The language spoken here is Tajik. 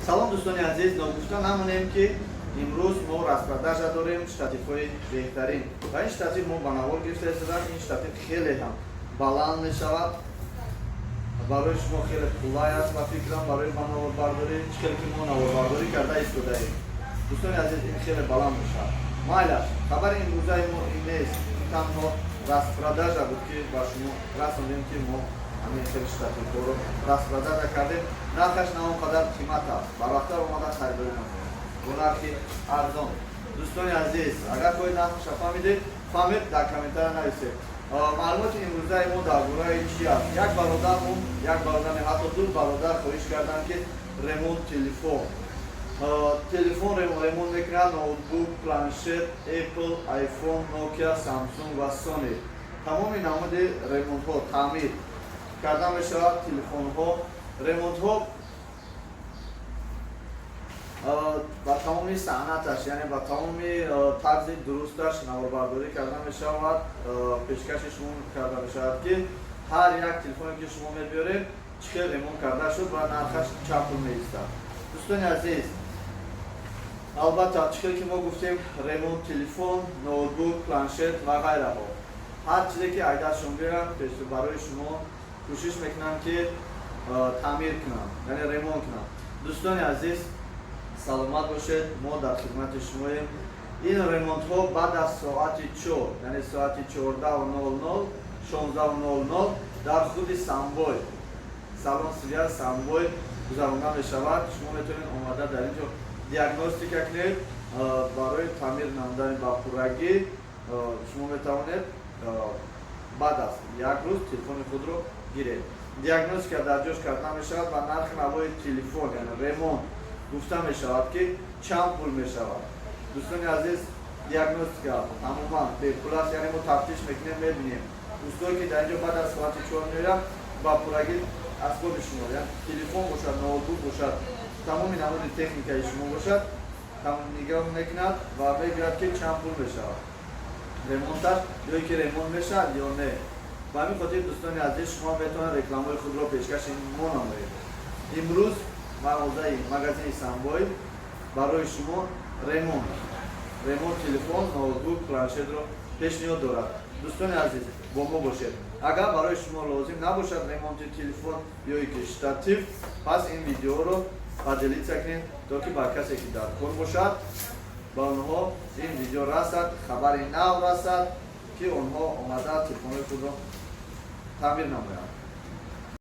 Салом, дӯстони азиз. Ногуфта намонем, ки имрӯз мо распродажа дорем, штативҳои беҳтарин. Ва ин штатив мо ба навор гирифта истодам. Ин штатив хеле ҳам баланд мешавад, барои шумо хеле қулай аст ба фикрам, барои ба наворбардорӣ, чӣ хеле ки мо наворбардорӣ карда истодаем. Дӯстони азиз, ин хеле баланд мешавад. Майлаш, хабари имрӯзаи мо ин нест, ин танҳо распродажа буд, ки ба шумо расондем, ки мо ҳамин хел штативҳоро распродажа кардем. Нархаш на он қадар қимат аст, барвақттар омада харидорӣ намоед бо нархи арзон. Дӯстони азиз, агар хоҳед нархаша фаҳмидед, фаҳмед, дар комментария нависед. Маълумоти имрӯзаи мо дар бораи чи аст? Як бародармон, як бародар, ҳатто ду бародар хоҳиш карданд, ки ремонт телефон, телефон ремонт мекунад, ноутбук, планшет, Apple, iPhone, Nokia, Samsung ва Sony. Тамоми намуди ремонтҳо, таъмир карда мешавад телефонҳо, ремонтҳо ба тамоми санъаташ, яъне ба тамоми тарзи дурусташ наворбардорӣ карда мешавад, пешкаши шумо карда мешавад, ки ҳар як телефоне, ки шумо мебиёред, чӣ хел ремонт карда шуд ва нархаш чанд пул меистад. Дӯстони азиз, албатта, чӣ хел ки мо гуфтем, ремонт телефон, ноутбук, планшет ва ғайраҳо, ҳар чизе ки ай дастшон биёяд, барои шумо кӯшиш мекунам, ки таъмир кунам, яъне ремонт кунам. Дӯстони азиз, саломат бошед, мо дар хидмати шумоем. Ин ремонтҳо баъд аз соати 4, яъне соати 14:00, 16:00 дар худи Самбой, салон связь Самбой гузаронда мешавад. Шумо метавонед омада дар ин ҷо диагностика кунед. Барои таъмир намудани ба пуррагӣ шумо метавонед баъд аз як рӯз телефони худро гиред. Диагностика дар ҷош карда мешавад ва нархи навои телефон, яъне ремонт, гуфта мешавад, ки чанд пул мешавад. Дӯстони азиз, диагностика тамоман бепул аст, яъне мо тафтиш мекунем, мебинем. Устое ки дар ин ҷо баъд аз соати 4 меояд, ба пуррагӣ асбоби шумо, яъне телефон бошад, ноутбук бошад, тамоми намуди техникаи шумо бошад, нигоҳ мекунад ва мегӯяд, ки чанд пул мешавад ремонташ ё ки ремонт мешавад ё не. Ба ҳамин хотир, дӯстони азиз, шумо метавонед рекламаи худро пешкаши мо намоед. Имрӯз мағозаи магазини Самбой барои шумо ремонт телефон, ноутбук, планшетро пешниҳод дорад. Дӯстони азиз, бо мо бошед. Агар барои шумо лозим набошад ремонти телефон ё ки штатив, пас ин видеоро поделиться кунед, то ки ба касе, ки дар кор бошад, ба онҳо ин видео расад, хабари нав расад, ки онҳо омада телефонҳои худро таъмир намоянд.